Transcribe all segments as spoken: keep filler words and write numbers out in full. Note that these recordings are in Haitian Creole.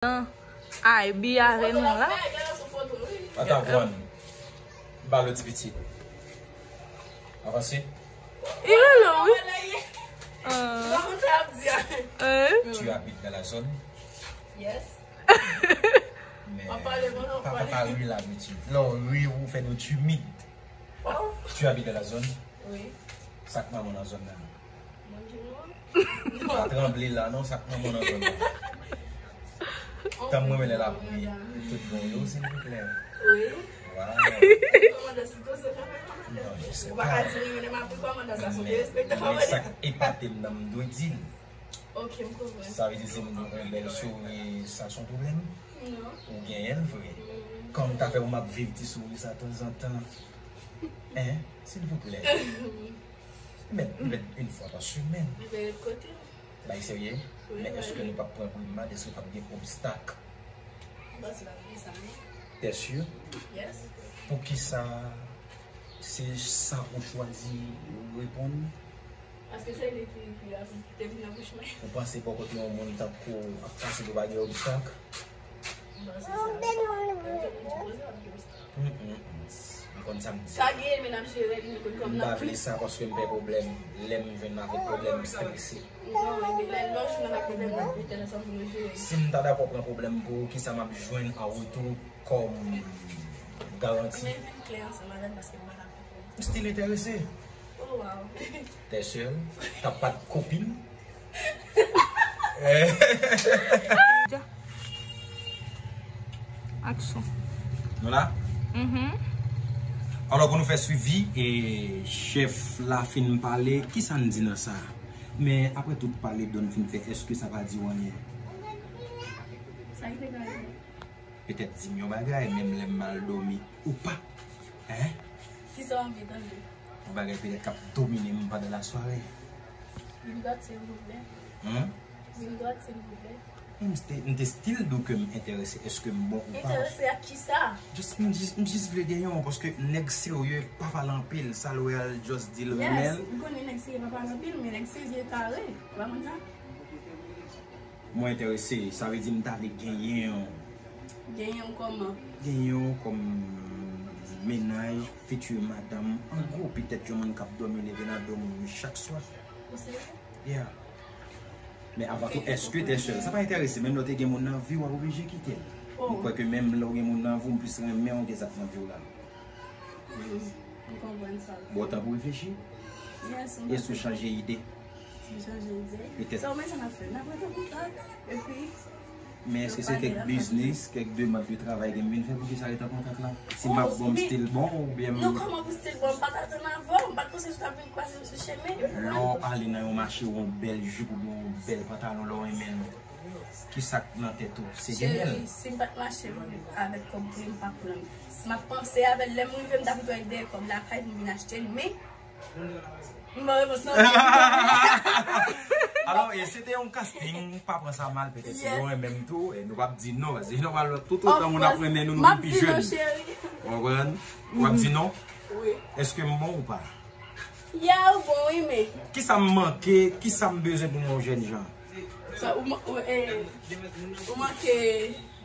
Nan I B avè nou la. Ata pran. Ba lòt ti pitit. Avanse. Li rele w, wi. Ah. Eh? Tu habites dans la zone? Yes. Men, pa, pa, pa ri la, Betty. Lè w ri, ou fè nou timid. Tu habites dans la zone? Wi. Sa k manman nan zòn nan? Mwen di nou. Pa tranble la, non, sa k manman nan zòn nan? Tanm mwen, men lè l ap ri. Tout bon yo, silvouplè. Wi. Waw. Kòmandan, si to se kòmandan. Non, je sais pas. Ou pa ka di ri, men m ap ri kòmandan, sa se derespekte kòmandan. Men sa k epate m nan, m dwe di l. Ok, m konprann. Sa vle di si m gen yon bèl souri, sa se yon pwoblèm? Non. Ou genyen l vre? Mm. Kòman ta fè pou m ap viv ti souri sa tanzantan? Hein? Silvouplè. Mèt, mèt yon fwa pa semèn. Bay serye? Wi, men èske nou p ap pran primad? Èske p ap gen obstak? Bòs la, wi, sa, wi. T'es sûr? Yes. Poukisa se sa ou chwazi reponn? Paske se li ki, ki ap, te vin nan bouch mwen. Ou panse bò kote yon moun tankou w ap pase pou pa gen obstak? M panse sa. Tout moun ki poze ap gen obstak. Mm, mm, mm. M konn sa m di. Sa gen, men n ap jere l, nou konn kòm n ap. M pa vle sa paske m pè pwoblèm. Lè m jwenn avèk pwoblèm, m strese. Non, epi lè lòt jounen n ap pwoblèm, n ap mete l ansanm pou nou jere. Si m ta dakò pran pwoblèm pou ou, kisa m ap jwenn an retou kòm garanti? Men vin klè ansanm avè m paske m pa dakò. M still enterese. Oh, wow. T'es sûr? T'as pas de copine? Aksyon. Nou la? Mhm. Alò, pou nou fè swivi, e chèf la fin pale, kisa n di nan sa? Men, apre tout pale Don fin fè, èske sa pa di w anyen? Sa ki te ka di? Petèt di m yon bagay, menm lè m mal dòmi ou pa. Hein? Kisa w anvi tande? Yon bagay petèt k ap domine m pandan lasware. Vin dwat, silvouplè. Hein? Vin dwat, silvouplè. M te, m te still di w ke m enterese. Èske m bon ou pa? Enterese ak kisa? Just, m jis, m jis vle gen yon, paske nèg serye pa pale anpil. Sa l wè a, l just di l renmen l. Yes, m konnen nèg serye pa pale anpil, men nèg serye kare. Ou pa konn sa? Mwen enterese, sa vle di m ta vle genyen w. Genyen w kòman? Genyen w kòm mennaj, fitir madanm, an gwo, petèt yon moun k ap dòmi leve nan do moun chak swa. Ou serye? Yeah. Men avan tou, èske t'es sûr? Sa pa enterese, menm lè w te gen moun nan vi w, w ap oblije kite l. Oh. M kwè ke menm lè w gen moun nan vi w, m plis renmen w ke sa k nan vi w la. Mm, m konprann sa. Bon, tan pou reflechi? Yes, m panse. Èske w chanje ide? Si m chanje ide? Petèt. Sa w menm sa n ap fè? N ap rete an kontak, epi men èske se kèk biznis, kèk demann de travay ke m vin fè, poukisa rete an kontak la? Si m ap bon, m still bon, oubyen m... Non, kòman pou still bon? M pa t atann avè w, m pa t panse si w t ap vin kwaze m sou chemen. Lè w ale nan yon mache, w wè yon bèl jip oubyen yon bèl pantalon, lè w renmen l, kisa k nan tèt ou? Se genyen l? Cheri, si m pa t mache avèk kòb pou li, m pa pran l. Si m ap panse avè l, lè m rive, m ta pito al dèyè kòb lakay pou m vin achte l, men m ba w repons lan. Alò, e, se te yon casting, pa pran sa mal, petèt si yo renmen m tou, e nou p ap di non, paske nòmalman, tout otan moun ap renmen nou, nou vin pi jèn. Ou konprann? W ap di non? Wi. Èske m bon ou pa? Yeah, ou bon, wi, men. Kisa m manke, kisa m bezwen pou m yon jèn jan? Sa, ou man-, ou, eh, ou manke,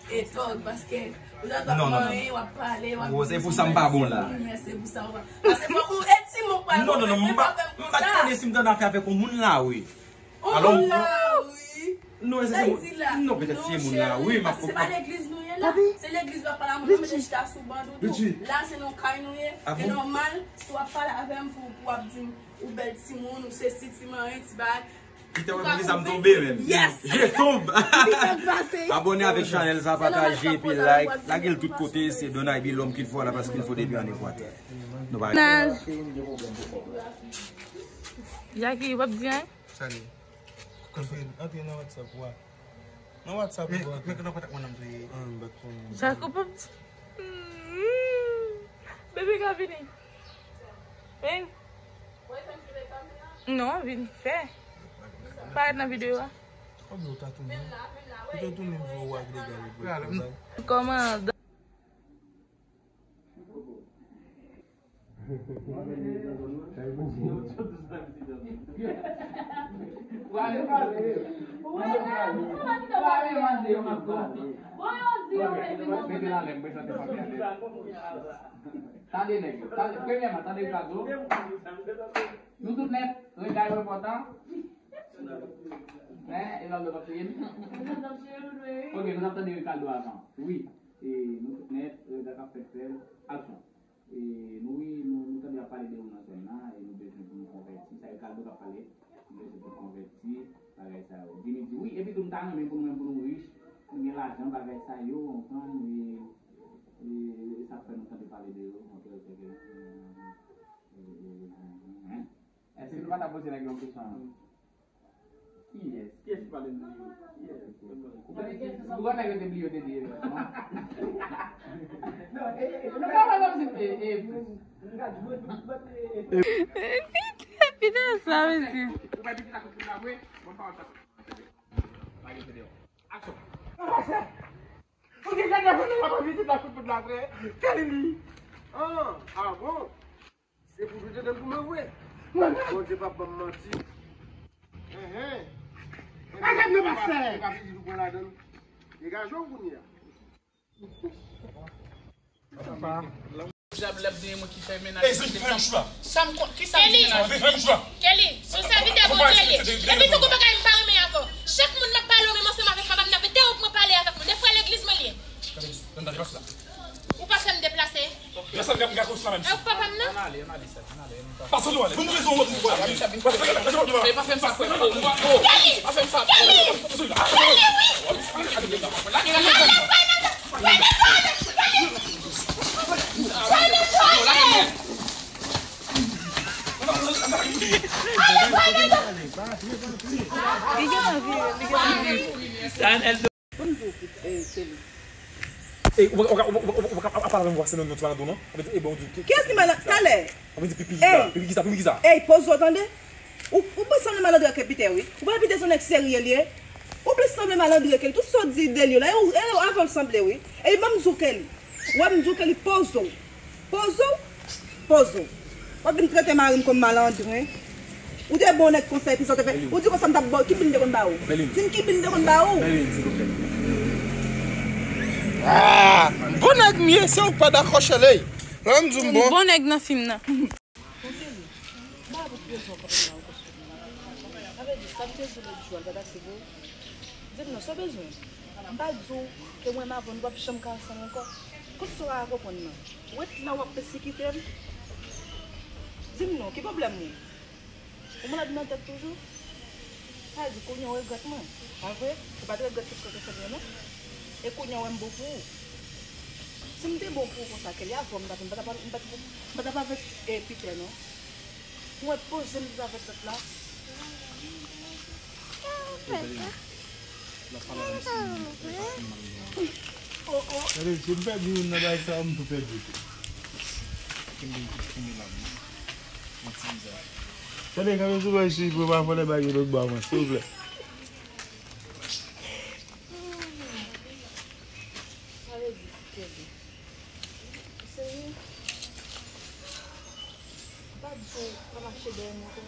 eh, tòg, paske ou ta tòg manyen, w ap pale, w ap di, se pou sa m pa bon la. Se pou sa w pa. Paske fòk ou, eh, ti moun pa bon. Non, non, non, m pa, m pa t konnen si m t annafè avèk yon moun la, wi. Yon moun la, wi. Non, se, se, non, petèt se moun la, wi, m ap konprann. Se pa legliz nou ye la. Se legliz w ap pale a moun nan, mete chita sou band ou tou. La, se nan kay nou ye. E nòmal, si w ap pale avè m pou, pou w ap di m, ou bèl timoun, ou sesi, ti manyen, ti bagay. Kite wè poukisa m tonbe menm. Yes! Je tombe! Abòne avèk chanèl sa, pataje, epi like. Lage l tout kote, se Don I B, l'homme qu'il faut à la place qu'il faut depuis en Équateur. Nou pa... Jackie, w ap di anyen? Salut. Antre, antre nan WhatsApp ou a. Nan WhatsApp ou a. Men, men nan kontak mwen nan m touye. Ah, m pa t konnen. Jacob ap di. Hmm. Bebe ka vini. Vin. Non, vin fè. Parèt nan videyo a. Kòman ou ta tounen? Ou te tounen vre ou ak legal ou pou... Kòmandan. Ou ale pale. Ou ale mande yo m ap pale. Mete nan lè m prezante fanmi a. Tande nèg yo. Tande, premyèman, tande Ricardo. Nou tout nèt, rega yo enpòtan. Men, e lòt lòt ap touye m. Ok, nou t ap tande Ricardo avan. Wi, e nou tout nèt, rega k ap fèt fèl, aksyon. E nou, wi, nou, nou tande y ap pale de ou nan zòn nan, e nou bezwen pou nou konvèti. Sa Ricardo k ap pale, nou bezwen pou nou konvèti, bagay sa yo. Jimmy di, wi, epi tou m ta renmen pou nou menm pou nou rich, nou gen lajan, bagay sa yo, w konprann, e, e, e sa k fè nou tande pale de ou, ok, ok, ok. E, e, e, e, e. Èske nou pa ta poze nèg yo yon kesyon? Kiyès? Kiyès ki pale de yo? Kiyès? Ou konnen, ou konnen yo te bliye yo te di evanjeliz, non? Non, e, e, e, nou pa pale kòmsi, e, e, Pita sa, mesye. Ou pa di ki sa kout la vre? Bon, pawòl sa. Lage yo deyò. Aksyon. Ou gen gade nan fè nan pa vizit la kout la vre? Kelly li. Ah, ah bon? Se pou Bondye tande m pou mwen vre. Bondye p ap ban m manti. Enhen. Enben, se pa, se pa pitit ou pran ladan l. Degaje w kounye a. Dyab la ap di mwen ki fè mennaj. Ey, zanmi, fè yon chou la. Sa m kon, ki sa m di mennaj? Fè yon chou la. Kelly, se yon sèvitè Bondye li ye. Epi tou gon bagay m pa renmen avè w. Chak moun m ap pale w menm ansanm avèk madanm nan, se te ou pou mwen pale avèk mwen. Se frè legliz mwen li ye. Tande, tande, pase la. Ou pa fè m deplase. Pèsonn ka, ka konsa menm. E ou papa m nan? Ann ale, ann ale, sè, ann ale, ann ale. Pase nou ale. Bon, nou bezwen wè pou nou ale. Pase, pase, pase, pase. Pa fè m sa, frè. Pa fè m sa, frè. Lage, lage. Li gen anvi, li gen anvi. Pou m di w, eh, Kelly. Ey, ou, ou, ou pa ka ap pale avè m vwa se non, non, ti malandro, non? Ou pa di, ey, bon, ou di, kiyès ki malandro? Talè. Ou pa di, pipi ki sa, pipi ki sa, pipi ki sa? Ey, poze w, tande. Ou, ou plis sanble malandren ke Peter, wi. Ou pa wè Peter se yon nèg serye li ye? Ou plis sanble malandren ke li. Tout sa w di de li yo la, e ou, e ou avè w sanble, wi. Ey, ban m di w, Kelly. Ou wè m di w, Kelly, poze w. Poze w. Poze w. W ap vin trete mari m kòm malandren. Ou te bon nèg konsa, epi sa w te fè. Ou di konsa m t ap ba w. Ki bil m te konn ba ou? Di m ki bil m te konn ba ou? Ah! Bon nèg m ye, se ou k pa dakò, Sheley. Lè m di m bon. Bon nèg nan fim nan. Bon, Kelly, m pa avèk rezon kanpe nan ou konsa. Sa vle di, sa m te di w lòt jou a, l pa t ase pou ou? Di m non, sa w bezwen? M pa di w ke mwen m avè w, nou p ap janm ka ansanm ankò? Kot sa w pa ka konprann nan? Ou ret la w ap pèsekite m? Di m non, ki pwoblèm ou? Ou malad nan tèt toujou? Sa vle di kounye a w regrèt mwen, pa vre? Ou pa t regrèt tout sa w te fè m yo, non? E kounye a w wè m bon pou ou? Si m te bon pou ou konsa, Kelly, avè w m t ap, m pa t ap, m pa t ap, m pa t ap avèk, eh, Peter, non. Mwen poze m t avèk lòt la. Gade, si m pèdi youn nan bagay sa yo, m tou pèdi tou. Gade, kanpe sou bagay si pou pa fè bagay lòt bò a mwen, silvouplè. Sa vle di, Kelly. Ou serye? M pa di w pa mache dèyè m ankò.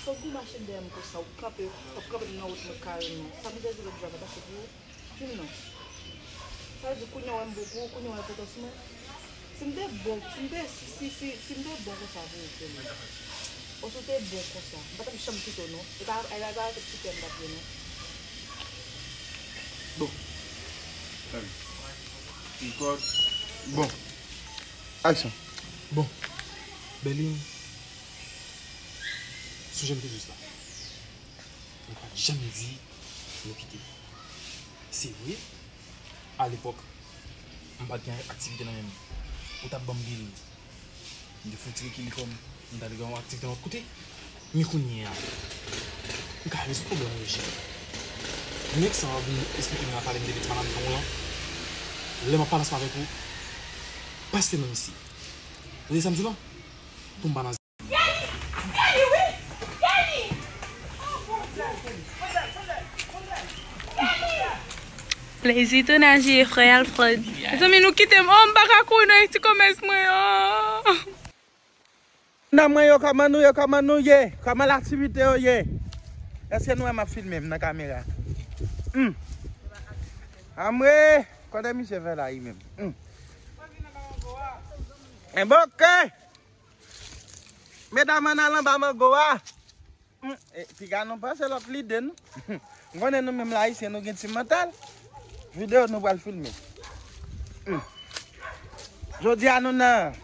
Sa w gen w mache dèyè m konsa, w kanpe, w ap kanpe nan wout mwen kareman. Sa m te di lòt jou a pa t ase pou ou? Di m non. Sa vle di kounye a w wè m bon pou ou, kounye a w wè enpòtans mwen? Si m te bon, si m te, si, si, si, si m te bon konsa pou ou, Kelly, oswa w te bon konsa, m pa t ap janm kite w non. E pa, e pa, e pa avèk Peter m t ap ye non. Bon. Record. Bon. Action. Bon. Berline, sou jan m te di w sa. Mwen pa t janm di nou kite. Se vre, alepòk, m pa t gen aktivite nan men m. Ou t ap ban m bil. M te fouti rekile kò m, m t al gen yon aktivite nan lòt kote. Men kounye a, m ka rezoud pwoblèm ou, Roger. Nèg sa a vin esplike m nan pale m de betiz malandron lan. Lè m ap pale ansanm avèk ou, pase nan misye. Ou tande sa m di w lan? Pou m pa nan Plezi tounaj li, frè Alfred. Mezanmi, nou kite m. Oh, m pa ka kouri nan ti komès mwen, oh. Nan mwen yo, kòman nou ye, kòman nou ye? Kòman laktivite yo ye? Èske nou wè m ap filme m nan kamera? Hmm. Anmwe, kote misye fè la, li menm? Hmm. Enben, oke. Medam, ann al anba mango a. Hmm, e, piga nou panse lòt lide, non? M konnen nou menm la, Ayisyen, nou gen ti mantal. Videyo nou pral filme. Hmm. Jodi a, nou nan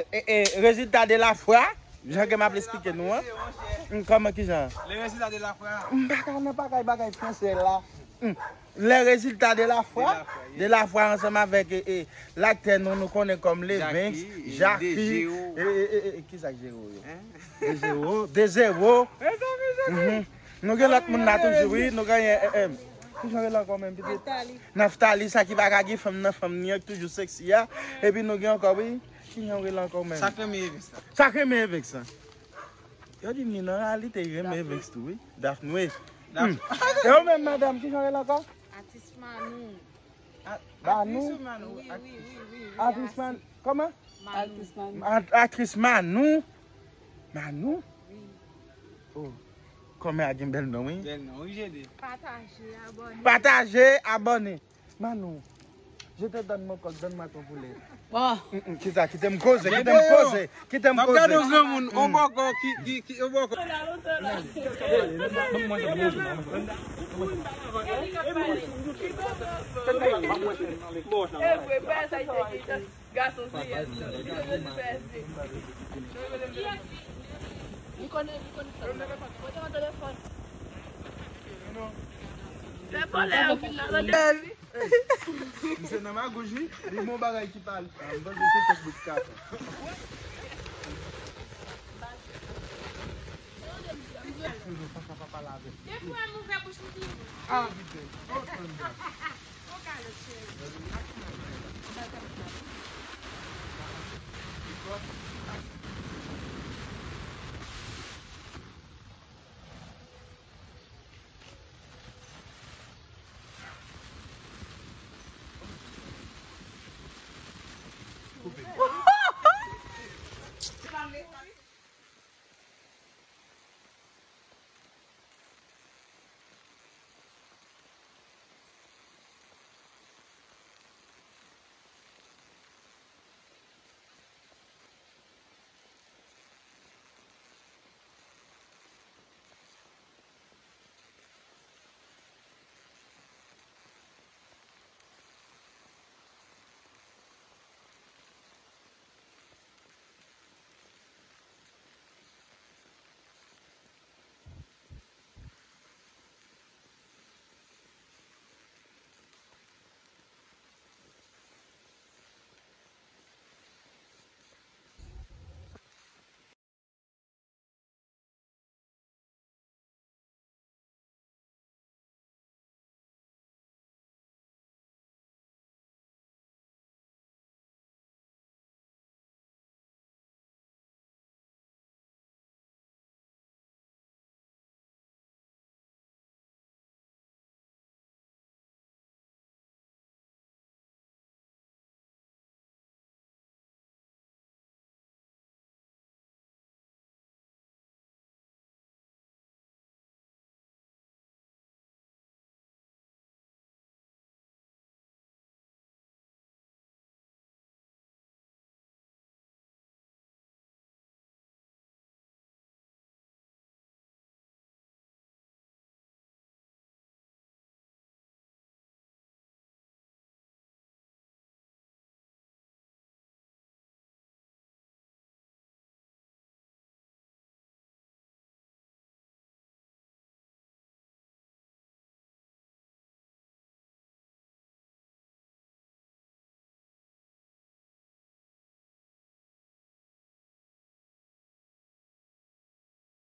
e, e, rezilta de la fwa, jan ke m ap esplike nou an. Hmm, kòman, kijan? Le résultat de la foi. M pa ka nan bagay, bagay franse la. Hmm. Le résultat de la foi, de la foi ansanm avèk e, e, laktè nou, nou konnen kòm Levinx, Jackie, e, e, e, e, ki sa k jere w yo? De zero, de zero. Mhm. Nou gen lòt moun la toujou, wi. Nou gen, e, e, ki jan rele ankò menm, pitit? Naftali. Naftali, sa ki pa ka gen fanm nan fanm ni an, ki toujou seksi a. Epi nou gen ankò, wi. Ki jan rele ankò menm? Sa k renmen Evex la. Sa k renmen Evex la. Yo di m li nan ralite, li renmen Evex tou, wi. Daphnwe. Hmm. E ou menm, madanm, ki jan rele ankò? Atis Manou. Manou? Wi, wi, wi, wi, wi. Atis Man-, kòman? Manou. At-, Aktris Manou. Manou? Wi. Oh. Kòmè a gen bèl non, wi. Bèl non, wi, Jede. Pataje, abòne. Pataje, abòne. Manou, je te donne mon coq, donne-moi ton poulet. Bon. Mm, mm, kite, kite m koze, kite m koze, kite m koze. N ap gade yon granmoun, yon bòkò ki, ki, ki, yon bòkò. Gason se yès, non. Li konnen, li konnen sa. Pote yon telefòn. Fè kòlè yo vin nan lòt. Misye nan magouj, wi. Li bon bagay ki pale. Ah, m panse se kèk bout katon. Toujou papa, papa lave. Defwa m ouvè bouch m ki. Ah, vite. Oh, tande.